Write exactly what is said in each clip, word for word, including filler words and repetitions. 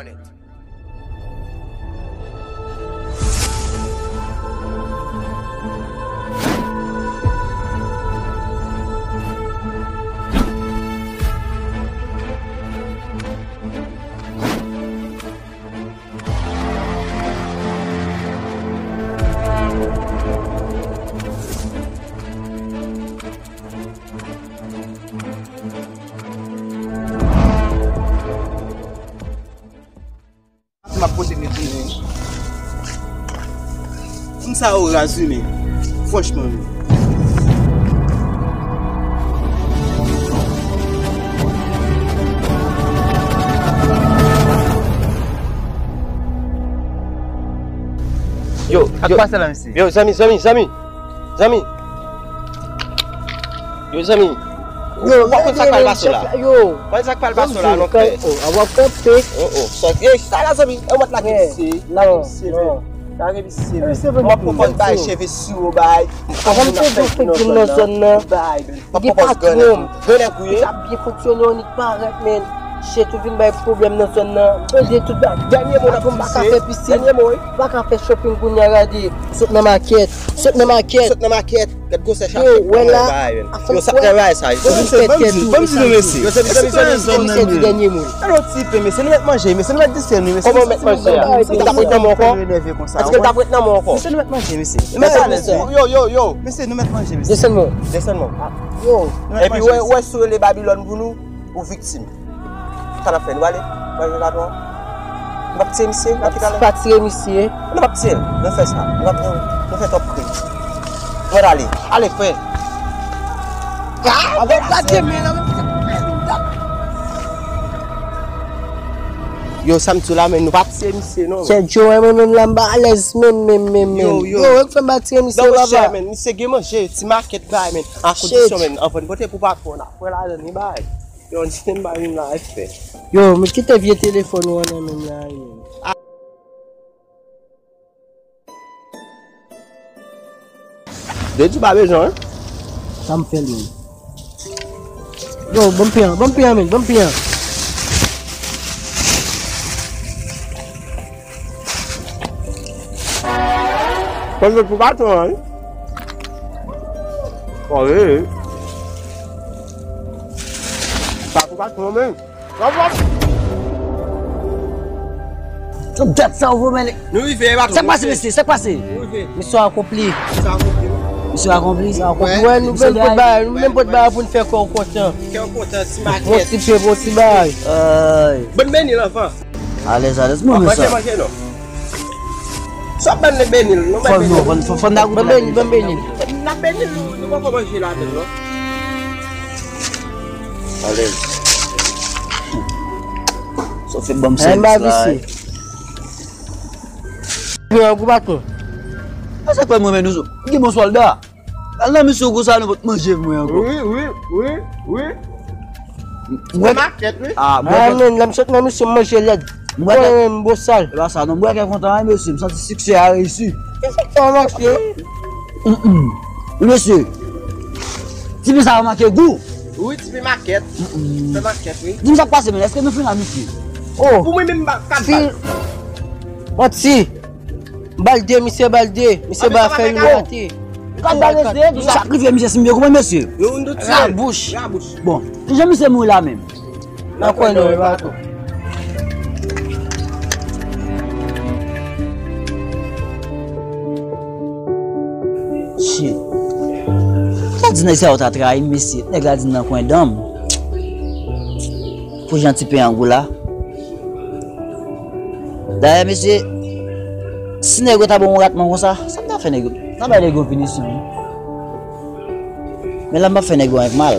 Planèt. M ap pote retounen. Moun sa yo raz wi, men. Franchman, men. Yo, ak yo, pase la, mesye. Yo, zanmi, zanmi, zanmi. Zanmi. Yo, zanmi. Yo, w ap konn sa k pral pase la. Yo. Konn sa k pral pase la, non, frè. Oh, w ap kanpe. Oh, oh, sòt. Ey, sa la, zanmi. An mèt lage misye. Lage misye, men. Lage misye, men. M ap pran bay cheve sou yo, bay. Avan m te di w fèk vin nan zòn nan. Bay, men. M ap pran granèg. Granèg ou ye. Sa ap byen fonksyone, w nik parèt, men. Shit, ou vin bay pwoblèm nan zòn nan. Mwen de tout ba. Dènye mo n ap di se. Dènye mo, wi. Pa ka fè shopping kounye a, gade. Sot nan makèt. Sot nan makèt. Sot nan makèt. Gad gwosè chak yo wè la. Yo, sa travay sa. Yo, se ban m di, ban m di nou, mesye. Yo, se, se, se, se, se, se dènye mo. Alò, ti pe, mesye, nou mèt manje, mesye, nou mèt di sèl nou, mesye. Kòman mèt manje a? Li t ap ret nan men w ankò? Èske l t ap ret nan men w ankò? Mesye, nou mèt manje, mesye. Mesye, nou mèt manje, mesye. Yo, yo, yo. Mesye, nou mèt manje, mesye. Desann men. Desann men. Yo. Epi, wè, wè, si w rele Babilòn pou nou, ou viktim. Sa n ap fè, nou ale? Nou ale ladan? Nou p ap tiye misye, n ap kite ale. Pa tiye misye. Nou p ap tiye l. Nou fè sa. Nou p ap, nou, nou fè twòp krim. Nou ale. Ale, frè. Ah, anben, pa tiye men, non, men. Yo, sa m di w la, men, nou p ap tiye misye, non. Chè Joe, mwen menm la, m pa alèz menm, menm, menm, menm. Yo, yo. Yo, yo k fè m pa tiye misye, papa. Non, chè, men, misye gen manje, ti makèt bay, men. A kondisyon, men, anvan n pote pou patwon, n ap pran ladan li bay. Yo, n se m bay menm la, respè. Yo, men kite vye telefòn ou an nan men m la, wi, men. Depi pa bezwen, hein? Sa m fè l menm. Yo, ban m pen an, ban m pen an, men, ban m pen an. Konn sot pou patwon an, wi. Wi. Sa pou patwon, men. Tout dat sa ou voye men. Nou rive, e patwon. Sa k pase, mesye? Sa k pase? Nou rive. Misyon akonpli. Misyon akonpli, wi. Misyon akonpli. Misyon akonpli. Wè, nou menm pot bagay, nou menm pot bagay pou n fè kè w kontan. Kè w kontan, ti makèt. Bon ti pe, bon ti bagay. Ay. Bon, men li anvan. Alèz, alèz, mwen renmen sa. Manje, manje, non. Sa ban n beni l, nou ban n beni l. Fò, fò, fò n ta goute. Ban beni, ban beni l. N ap beni l, nou, nou poko manje la menm, non. Alèz. Sa w fè ban m sèvis la. Gen yon gwo patwon. A sa k fè mwen renmen nou, gen bon sòlda. Al nan misyon konsa nou pot manje mwen ankò. Wi, wi, wi, wi. Mwen makèt, wi. Ah, mwen. Ah, men, lè m sot nan misyon, m manje lèd. Mwen menm bosal. E pa sa, non, mwen kè kontan, wi, mesye. M santi siksè a reyisi. E sa k fè w mache? Mm, mm. Wi, mesye. Ti pi sa manke gou. Wi, ti pi makèt. Mm, mm. Fè makèt, wi. Di m sa k pase, men. Èske nou fin la, mesye? Oh. Pou mwen menm, m pa ka fi-, manti. Balde, misye balde, misye ba fè yon rate. Gad balde, se tou sa k rive misye, si m byen konprann, mesye. Rabouch. Rabouch. Bon, kijan misye mouri la menm? Nan kwen dò, e pa tou. Shit. Sa di nèg sa yo ta trayi m, mesye. Nèg la di m nan kwen dan m. Pou jan ti pen an gou la. Dayè, mesye, si nèg yo ta ban m yon ratman konsa, sa m ta fè nèg yo? M ta bay nèg yo pinisyon, wi. Men la, m p ap fè nèg yo anyen k mal.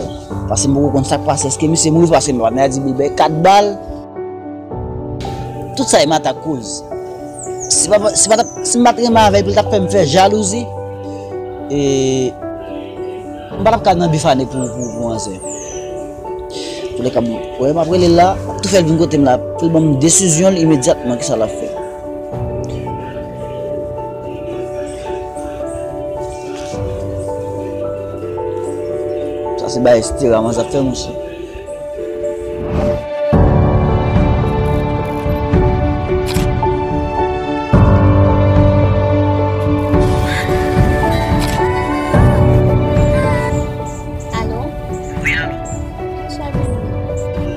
Paske m poko konn sa k pase. Èske misye mouri? Paske m pa, men a di Bilbè kat bal. Tout sa e Mata k koz. Si pa, si pa t ap, si m pa t renmen avè l, pou l t ap fè m fè jalouzi. E M pa t ap ka nan bif a nèg pou, pou, pou anzè. Toulèka, m, wè, m ap rele l la, m ap tou fè l vin kote m la, pou l ban m desizyon l imedyatman, kisa l ap fè. Sa se bagay Estera, manzè ap fè, monchè.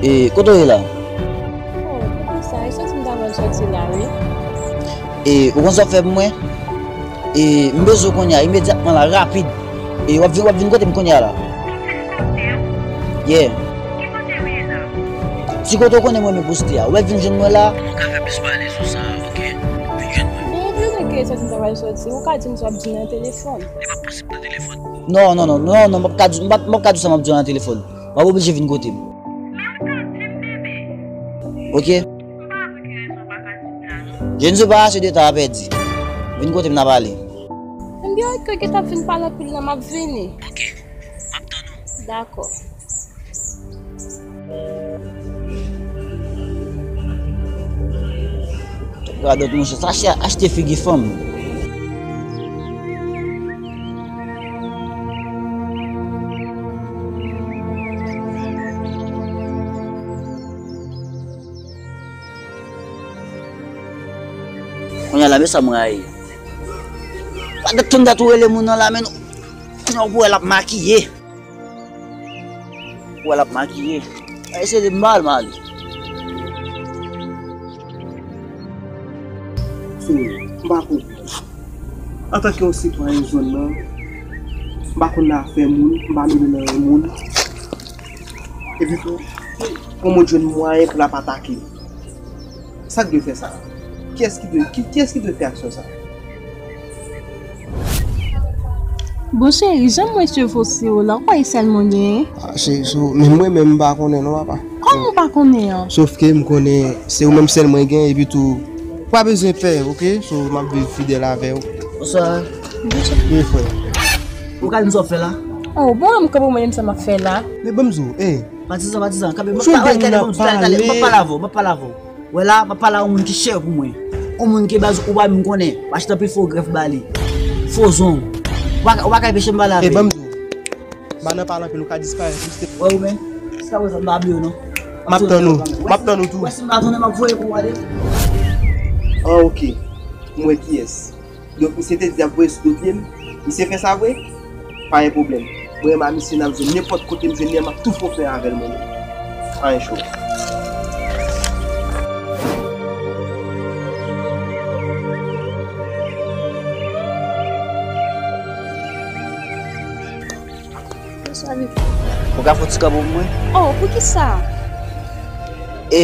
E, kote w ye la? Oh, poukisa? E sòti m ta pral sòti la, wi. E, ou konn sa w fè pou mwen? E, m bezwen w kounye a, imedyatman la, rapid. E, w ap vin, w ap vin kote m kounye a la. Vin kote w? Yeah. Ki kote w ye la? Ti kote w konnen mwen renmen poste a. W ap vin jwenn mwen la. Nou ka fè plis pale sou sa, oke? Vin jwenn mwen. Bon, ou bliye ke sòti m ta pral sòti. Ou ka di m sa w ap di nan telefòn. Li pa posib nan telefòn. Non, non, non, non, non, m p ap ka di, m p ap, m p ap ka di sa m ap di w nan telefòn. W ap oblije vin kote m. Men ou t ap di m, bebe. Oke. M pa konn ki rezon w pa ka di m la, non. Je ne suis pas à ce de temps à perdre. Vin kote m n a pale. Ebyen, oke, oke, t ap fin pale anpil la, m ap vini. Oke. M ap tann ou. Dakò. Radòt monchè, sa achte, achte figi fanm. Kounye a la, men sa m rayi. Pa t tann dat ou rele moun nan la, men kounye a ou wè l ap makiye. Ou wè l ap makiye. Ay, se de mal, mal. So, m pa konprann. Antanke yon sitwayen zòn nan, m pa konn nan afè moun, m pa mele nan yon moun. Epi tou, yon moun jwenn mwayen pou l ap atake m. Sa k dwe fè sa? Kiyès ki dwe, ki, kiyès ki dwe fè aksyon sa? Bon cheri, jan m wè cheve w se w la, ou kwè e sèl mwen genyen? Ah, cheri, so, men mwen menm m pa konnen non, papa. Kòman w pa konnen an? Sof ke m konnen se ou menm sèl mwen gen, epi tou, ou pa bezwen pè, oke? So, m ap viv fidèl avè w. Bonswa. Bonswa. Wi, frè. Ou ka di m sa w ap fè la? Oh, bon, m kanpe mwen menm sa m ap fè la. Men ban m di w, eh. Patizan, patizan, kanpe, m ap pale, tande, m ap pale avè w, m ap pale avè w. Wè la, m ap pale a yon moun ki chè pou mwen. Yon moun ke baz ou pa menm konnen. W achte anpil fo grèf ba li. Fo zong. Ou pa, ou pa ka enpeche m pale avè l. E ban m di w. M pa nan pale anpil, ou ka disparèt, wi, se. Wè ou menm? Jiskaprezan m pa bliye w non. M ap tann ou. M ap tann ou tou. Wè si m pa tounen, m ap voye pou w ale. Ah, oke. M wè kiyès. Donk, misye te di l ap voye sou do pye m. Misye fè sa vre? Pa gen pwoblèm. Mwen menm a misye n ap jwenn nenpòt kote m jwenn li an, m ap tou fè yon pen avè l mwen menm. Anyen cho. Bonswa, Vivi. Ou ka fè yon ti kanpe pou mwen? Oh, poukisa? E,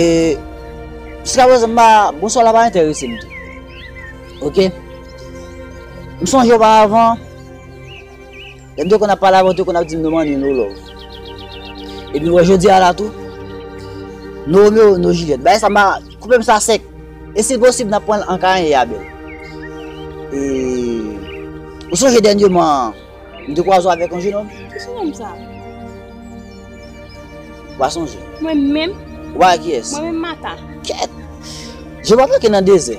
jiskaprezan, m pa, bonswa la pa enterese m tou. Oke? M sonje oparavan, lè m te konn ap pale avè w, w te konn ap di m no money, no love. Epi, wè, jodi a la tou, no Romeo, no Juliet. Bagay sa, m pa, koupe m sa sèk. E si l posib, n ap pran l an kayen, Abel. E, ou sonje dènyèman, m te kwaze w avèk yon jenòm? Ki jenòm sa? Ou pa sonje? Mwen menm? Ou pa wè kiyès? Mwen menm Mata. Kèt! Je pa fè ke nan dezè.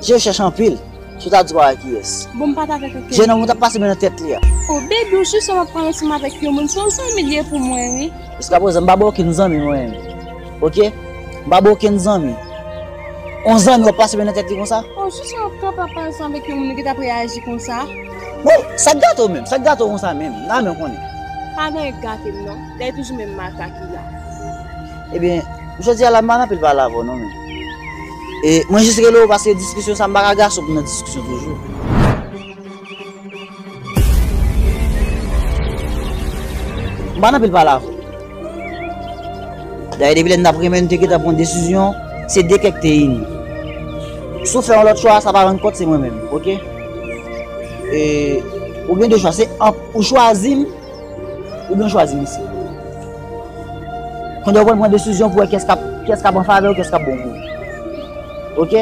Je chèche anpil. Si w ta di w pa wè kiyès. Bon, m pa t avèk okenn. Jenòm ou t ap pase men nan tèt li a. Oh, baby, ou jis wè m ap pale ansanm avèk yon moun. Se yon zanmi li ye pou mwen, wi. Jiskaprezan, m pa ba okenn zanmi mwen menm. Oke? M pa ba okenn zanmi. On zanmi w ap pase men nan tèt li konsa? Oh, jis wè m ap kanpe ap pale ansanm avèk yon moun, li gentan ap reyaji konsa. Bon, sa k gate w menm? Sa k gate w konsa menm? Nan men w konnen. Pa gen anyen k gate m non. Dayè toujou menm Mata ki la. Ebyen, jodi a la, m pa nan anpil pale avè w non menm. E mwen jis rele w paske diskisyon sa, m pa ka gason pou m nan diskisyon toujou. M pa nan anpil pale avè w. Dayè, depi lè n t ap renmen, nou te gentan pran desizyon, se de kè k te ini. Si w fè yon lòt chwa, sa pa rann kont, se mwen menm, oke? E, ou gen de chwa, se ant ou chwazi m, oubyen w chwazi misye. Kounye a w pral pran desizyon pou wè kiyès k ap, kiyès k ap an favè w, kiyès k ap bon pou ou. Oke?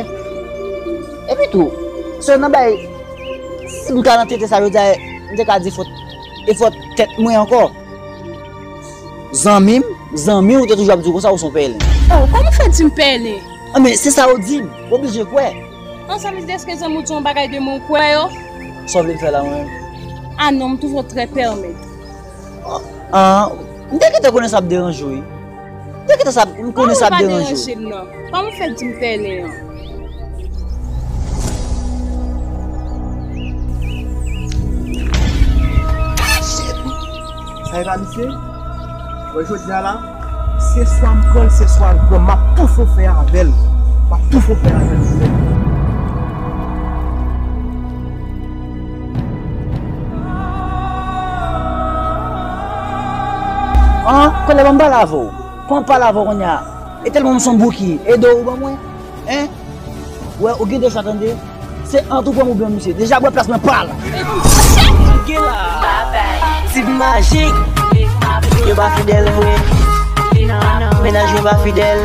Epi tou, se nan bay, si m ka nan tete sa, jodi a, m te ka di fòt, e fòt tèt mwen ankò. Zanmi m, zanmi w te toujou ap di w konsa, ou se yon pèlen. Oh, kòman w fè di m pèlen? Anben, se sa yo di m, w oblije kwè. An, sa vle di, èske zanmi w di yon bagay de mwen, ou kwè yo? Sa w vle m fè la, mwen menm? Ah non, m twouve w trè pèmèt. Ah, m te gentan konnen sa ap deranje w, wi. M te gentan sa, m konnen sa ap deranje w. Kòman w pa deranje m nan? Kòman w fè di m pèlen an? Shit. Sa e pa misye? Wè jodi a la, se swa m pran l, se swa l pran m, m ap tou fè w fè avè l. M ap tou fè w fè avè l. An, kòlè, ban m pale avè w. Kòman m pale avè w kounye a? E tèlman m se yon bouki, ede w ban mwen? Hein? Wè, ou gen de chwa tande. Se ant ou pran m oubyen misye. Deja bwè plas mwen pa la. Gen la. Tip majik. Yo pa fidèl vre. Mennaj mwen pa fidèl.